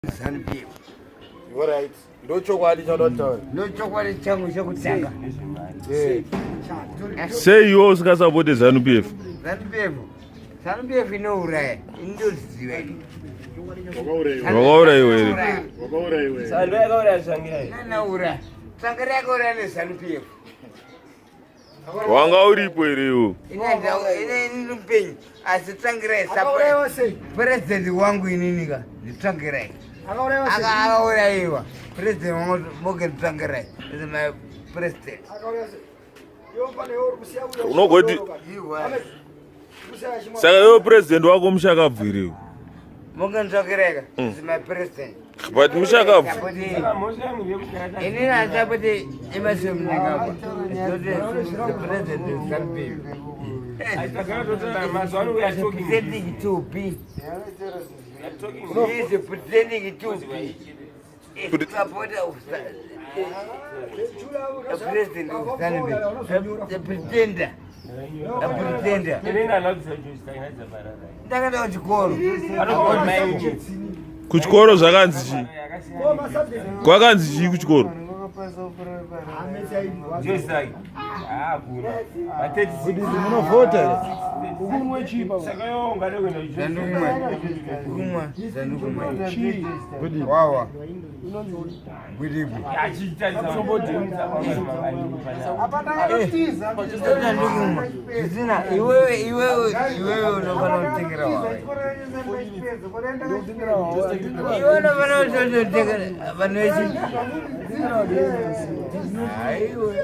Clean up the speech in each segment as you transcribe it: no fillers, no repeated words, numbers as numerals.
Zanu PF. Alright. Ndochokwadi chauda kutaura. Ndochokwadi changu chekutanga. Eh. Sei iwe usingasapote Zanu PF? Zanu PF. Zanu PF inouraya. Indoziva ini. Wakauraiwa here? Wakauraiwa. Sando yakauraya Tsvangirai. Nanaura. Tsvangirai yakauraya neZanu PF. Wanga uripo here iwe? Ini mupenyu asi Tsvangirai president wangu ininika nditsvangirai. Akauraiwa president wangu Morgan Tsvangirai is my president. Unogoti saka iwe president wako mushakabvu here iwe? Morgan Tsvangirai is my president. But mushakabvu Inini handisapoti Emmerson Mnangagwa. The president of Zanu PF. Pretending to be. He is pretending to be a supporter of the president of Zanu PF. The pretender. A pretender. Ndakaenda kuchikoro. Kuchikoro zvakanzi chii? Kwakanzi chii kuchikoro? Munovhota. Zandukumwa. Kumwa. Zandukumwa. Wawa. Gwiribu. Zandukumwa. Zvisina iwewe iwewe iwewe unofanira kutengera wawa. Iwe unofanira kutengera vanhu vechi. Aiwe.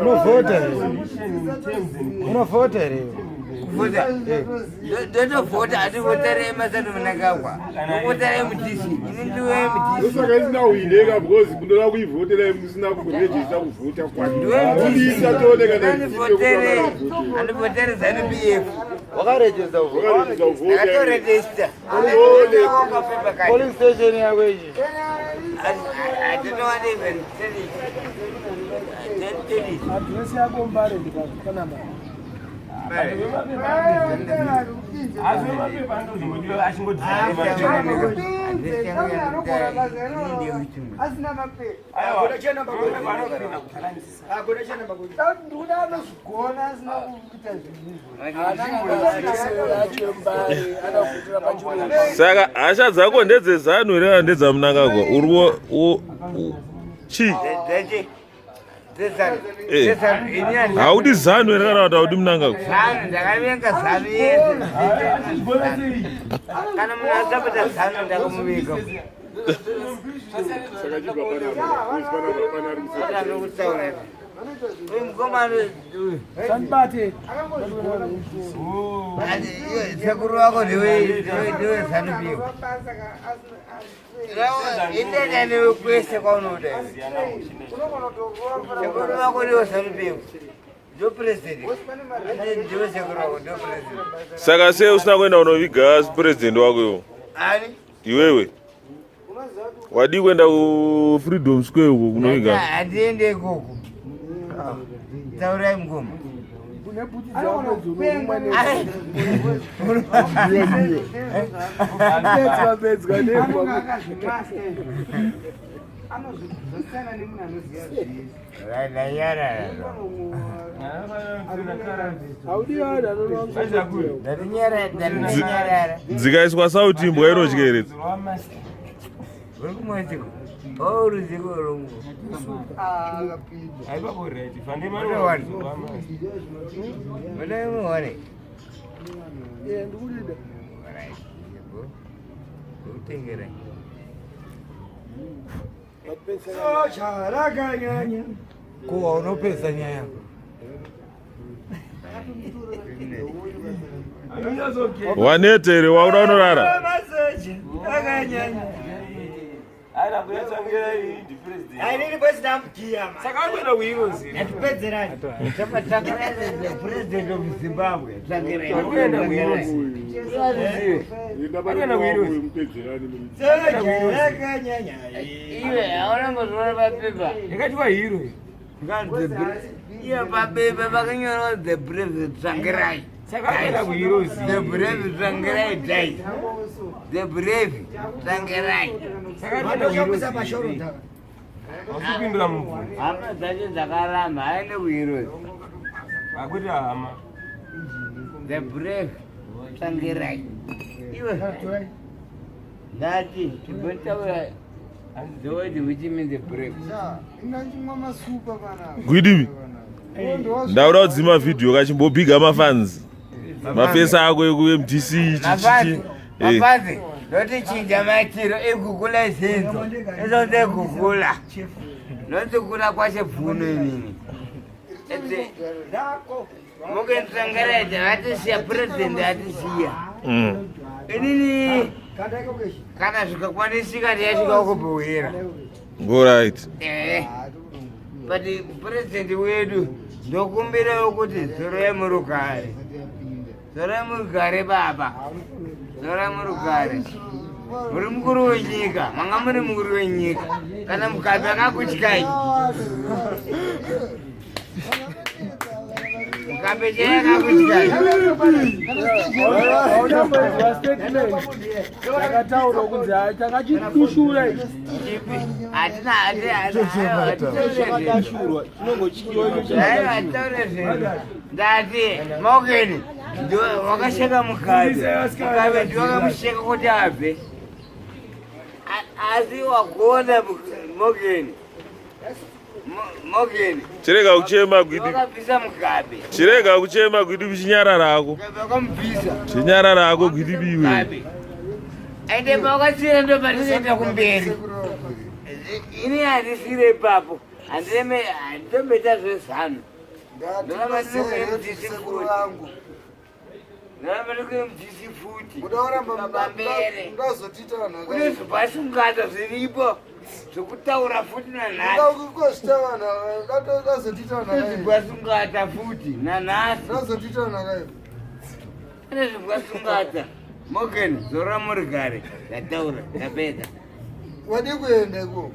Unovhota here? Unovhota here? Kuvhota. Ndotovhota handivhotere Emmerson Mnangagwa. Ndovhotera MDC. Ini ndiwe MDC. Ndosaka isina kuineka because kundoda kuivhotera musina kurejista kuvhota Ndiwe MDC. kwake tooneka. Andivhotere. Andivhotere Zanu PF. Wakarejista kuvhota. Ndakatorejista. Polling station yako ichi. I don't want even tell it. Don't tell it. Adresi yako Mbare ndipapanamba. Saka hasha dzako ndedzeZanu here kana ndedzaMnangagwa? Uri chii? Eh. Haudi Zanu here kana kuti haudi Mnangagwa? Zanu, ndakavenga Zanu yese. Kana munhu asapota Zanu ndakamuvenga. Anokutaura iwe. Uyu mukomana uyu. Sandibate. Sekuru wako ndiwe Zanu PF. Inenda newe kwese kwaunoda. Sekuru wako ndiwe Zanu PF. Ndo president. Ndiwe sekuru wako ndo president. Saka sei usina kuenda kunoviga president wako iwo? Ani? Iwewe wadii kuenda kuFreedom Square uko kunoviga? Handiende ikoko. Taurai mukoma. Une bhutsu dzako dzinorumwa nebetswa betswa nembwa. Ndanyarara. Haudi vanhu anonwa. Ndanyarara. Ndanyarara. Dzikaiswa sauti imbwa inotya here? Uri kumwetiko. Oh, ruziko rungu. Mune muone. Eh, ndikurida. Alright. Ndikutengera. Kuwa unopesa nyaya. Waneta here? Wauda unorara? The president of Zimbabwe. Tsvangirai. Mupedzerani. Iwe hauna mbozviona papepa. Yakatiwa hero. Iyo papepa pakanyorwa the president Tsvangirai. Chakaenda kuHeroes. The brave Tsvangirai die. The brave Tsvangirai. Chakaenda kuHeroes. Hausipindura mubvunzo. Hama dzacho dzakaramba aende kuHeroes. Hakuti hama. The brave Tsvangirai. Iwe ndati timbotaura the word which means the brave. Gwidimi. Ndaura kudzima vhidhiyo kachimbobhiga mafans. Mafesi ako ekuMDC Mafazi, chichichi. Eh. mafazi, ndotichinja maitiro egugula izinzo izondegugula ndotikula kwachebvuno inini Etse, mukendisangaredza vatisiya purezidendi atisiya Inini kana zvikakwanisika ndiyasvika kubhuhira. Alright. Eh, but purezidendi wedu ndokumbirawo kuti zorai murugare, zorai murugare baba, zorai murugare. Muri mukuru wenyika, manga muri mukuru wenyika. Kana Mugabe akakutyai, Mugabe chaiye akakutyai. Hauna mwedzi statement yakataurwa kunzi hai takachidushura ichi. Chipi? Hatina Chakadashurwa chinongotyiwa icho. Hatitaure zvinhu. Ndati Morgan wakasheka Mugabe, Mugabe ndiwakamusheka kuti abve. Asi wagona Morgan, Morgan Chirega kuchema Gwidi. wakabvisa Mugabe. Chirega kuchema Gwidi, chinyarara ako. Mugabe wakamubvisa. Chinyarara ako Gwidi biwe. Mugabe ende pawakasira ndo patinoenda kumberi. Ini handisire ipapo, handireme, handitomboita zvezano. Ndoramba ndiri kuMDC futi. Vangu. Ndoramba ndiri kuMDC futi. Muda Pamberi. Mudazotiita vanhu. Kune zvibhasungata zviripo zvokutaura futi nanhasi. Kozvita vanhu dazotiita Kune vanhu. zvibhasungata futi nanhasi. Dazotiita vanhu akaipa. Kune zvibhasungata. Morgan, zora murigare. Ndataura, ndapedza. Wadi kuenda iko.